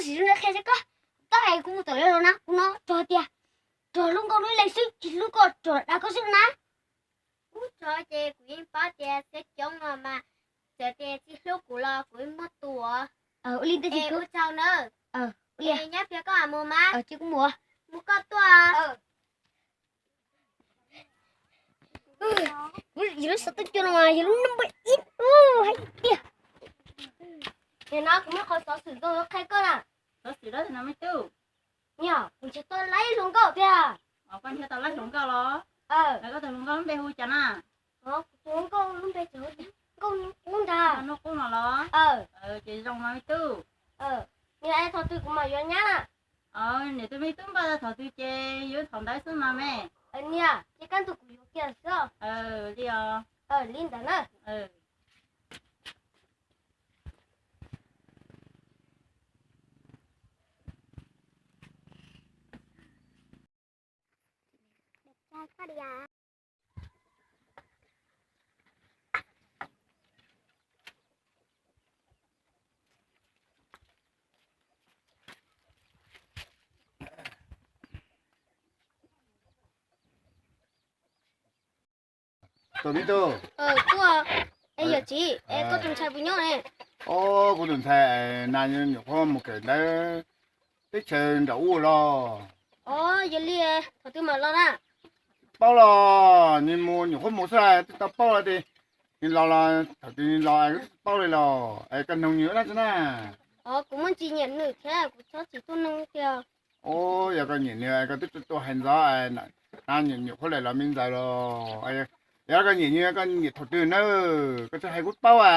tsis zoo li qhia rau koj. Koj hais kuv mus tom lawv los na, kuv hnov rog tias rog hlub nkauj hlub leej xwb, tsis hlub koj, rog dag koj xwb na. Ub, rog ces kuv yeej paub tias txiav coob no mas, txawm tias tsis hlub kuv los kuv yeej muab tua. Ua li ntawd ces ua tsaug na. Ua li, nyob fiab koj mus mas. Ces kuv mus. Mus koj tuaj. Kuv yog lub xov tooj cua no mas yog lub number ib hais tiag. Nim no kuv muaj qhov xov xwm zoo qhia koj na. Xov xwm dab tsi no me tub? Nyob kuv nrhiav tau lawv hluas nkauj tiag. Koj nrhiav tau lawv hluas nkauj los? Koj tus hluas nkauj lub npe hu cas na? Kuv tus hluas nkauj lub npe ces hu tias Nkauj Nuj Qub no los? Ces zoo mas me tub. Nws es thaum twg kuv mam yuav nyab na? Niam tus me tub npaj thaum twg ces yuav thaum ntawd xwb mas me. Niam, ces kaj ntug kuv yuav kiag xwb. Li os. Li ntawd na. Tus me tub. Tuaj. Es yawm txiv, es koj tus ntxhais puas nyob ne? Os, kuv tus ntxhais na nyuam qhuav mus kawm ntawv teb chaws nram ub los. Os, yog li thaum twg mam los na? Paub los, nws mus nyuam qhuav mus xwb, twb tau paub los ces nws los los thaum twg nws los kuv tsis paub li los. Es koj noog nws dab tsi na? Os, kuv muaj ntsis nyiam nws thiab kuv txhob txwm tuaj noog tiag. Os, yog koj nyiam nws koj twb tuaj hais ntxov, na nyuam qhuav lawm los me ntxaws los. Yog koj nyiam nws koj nyiam thaum twg na, koj tsis hais kuv paub a.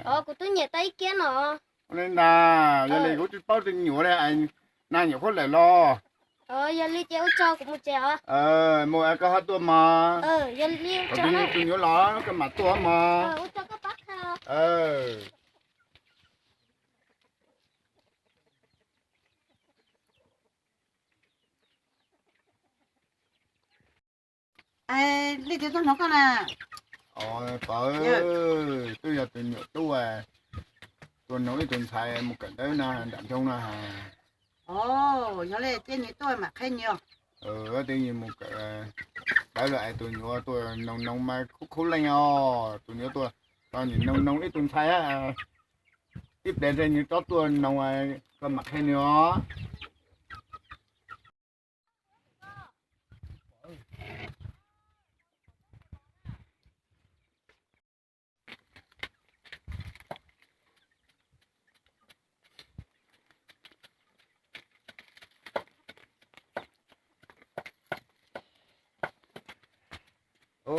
Os, kuv twb nyiam tau ib kiag no. Ua li ntawd, yog li kuv tsis paub tus nyuam li, na nyuam qhuav lawm los. Yog li ces ua tsaug, kuv mus tsev os. Mus es koj ho tuaj mog. Yog li tus nyuam los koj mam tuaj mog. Leej twg tuaj noog koj na? Os, pog, twb yog tus nyuam tub tuaj noog ib tug ntxhais mus kawm ntawv no nram nroog no. Os, yog li ces nws tuaj mam qhia nws os. Twb yog mus kawm ntawv lawm es tus nyuam tuaj noog noog mas khub khub leej os. Tus nyuam tuaj, tus nyuam noog noog ib tug ntxhais, ib pliag ntshe nws rov tuaj noog, koj mam qhia nws os.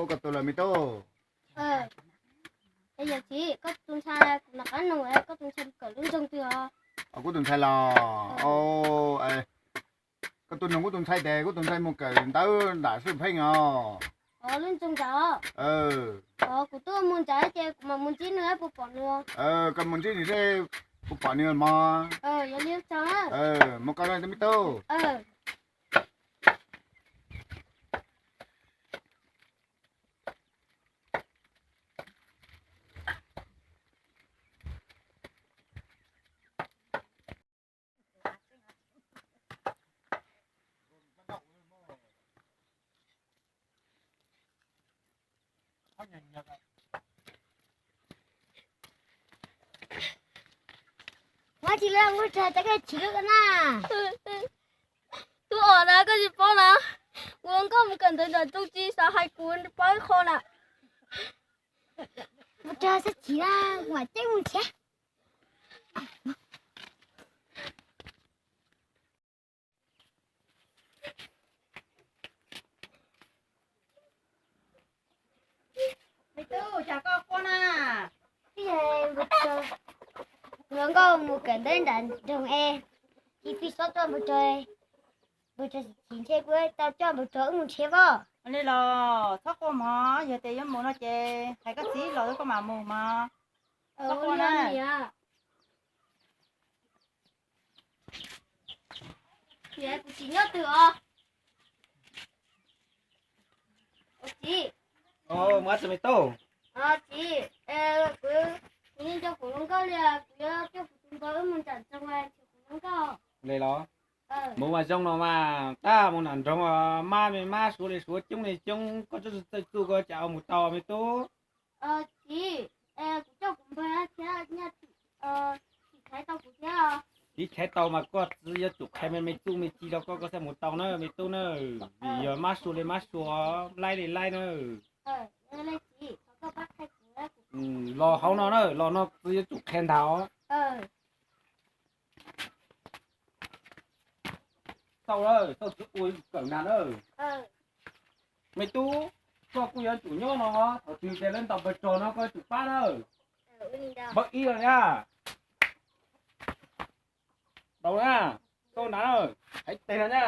Koj tuaj lawm me tub. Yawm txiv, koj tus ntxhais kuv nco qab noog, koj tus ntxhais kawm lub nroog twg os? Kuv tus ntxhais los, koj tuaj noog kuv tus ntxhais tes kuv tus ntxhais mus kawm ntawv nram Xwb Pheej os. Lub nroog ntawd. Kuv tuaj mus ntawd ces kuv mam mus ntsib nws puas pom nws? Koj mus ntsib nws seb puas pom nws mog. Yog li tsaug. Mus koj na me tub. Muab tsis laj mus tsa tau koj tsis lub ko na. Tub os, na koj tsis paub na, kuv nkauj mus kawm ntawv nram nroog tsis xav hais kuv paub ib qho na. Mus tsa xwb tsis na, kuv mam ceeb mus thiab. Me tub, cas koj quaj na? Kuv nkauj mus kawm ntawv nram nroog es, tsis pib xob tuaj npawg Rog, npawg Rog tsis ntshe kuv tau coj npawg Rog wb mus nrhiav voj. Li los txhob quaj mog, yog tias yuav mus no ces hais koj txiv los koj mam mus mog. Txhob quaj na. Kuv txiv nyob twg os? Txiv. Mus ua txiv me tub. Txiv, kuv, kuv yeej nco kuv hluas nkauj li, kuv yuav coj kuv tus npawg wb mus nram nroog, kuv Le los, mus mas zoo no mas tab mus nram nroog mab me mab suav li suav coob li coob, koj txawj txawj txuj koj cas ua mus tau me tub. Txiv, kuv coj kuv npawg thiab, txiv chaiv tau kuv thiab. Txiv chaiv tau mas koj txiv yuav tsum qhia me me txuj me ci rau koj, koj thiaj mus tau na me tub na. Vim yog mab sua li mab sua, laib li laib na. Los hauv no na, los no txiv yuav tsum qhia ntag. Tau lawm, tau txiv ua kawm nag na. Me tub, koj kuj yuav tsum nyob no, thaum twg ces lawv ntaus npawg rog no koj yuav tsum pab na. Npawb ib los na. Tau na, tau na, hais tes no na.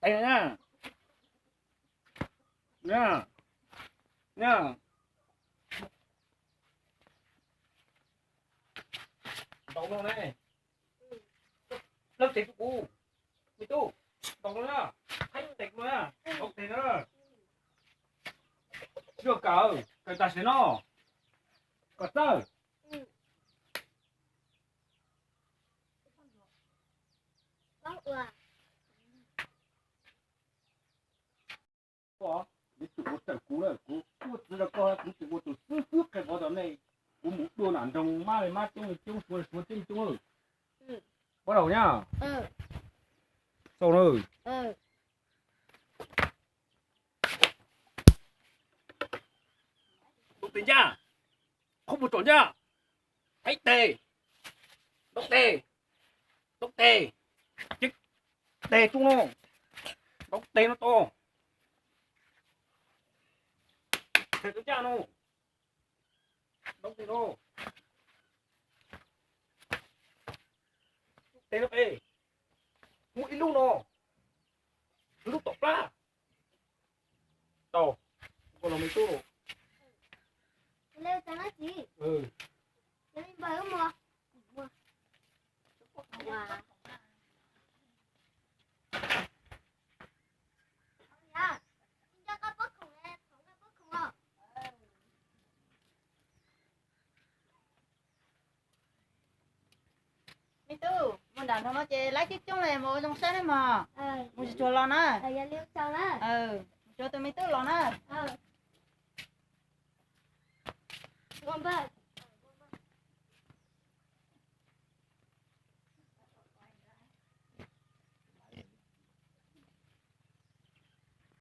Tes no na. Na, na. Ntaus no ne. Lawv tes kuv, me tub, ntaus no na. Hais tes no na, ntaus tes no na. Yuav kawm, kawm tam sim no. Kom txawj. Koj yuav tsum ua raws kuv na, kuv tuaj txiv rau koj, kuv tsis ua tus xwb xwb qhia vov tom nej. Kuv mus dua nram nroog mab li mab coob li coob, suav li suav coob coob. Pab laug nyab. Xau na. Ntaus tes ncaj, qhov puas tsom ncaj, hais tes, ntaus tes, ntaus tes, tes tub no, ntaus tes no to, tes tub ncaj no, ntaus tes no, tes no es, muaj ib lub no, lub tom plab. Tau, koj los me tub. Me tub, mus nram nroog no ces laib coob coob li, mus ua zoo saib nawb mog. Mus tsuag tsuag los na. Mus tsuag tus me tub los na.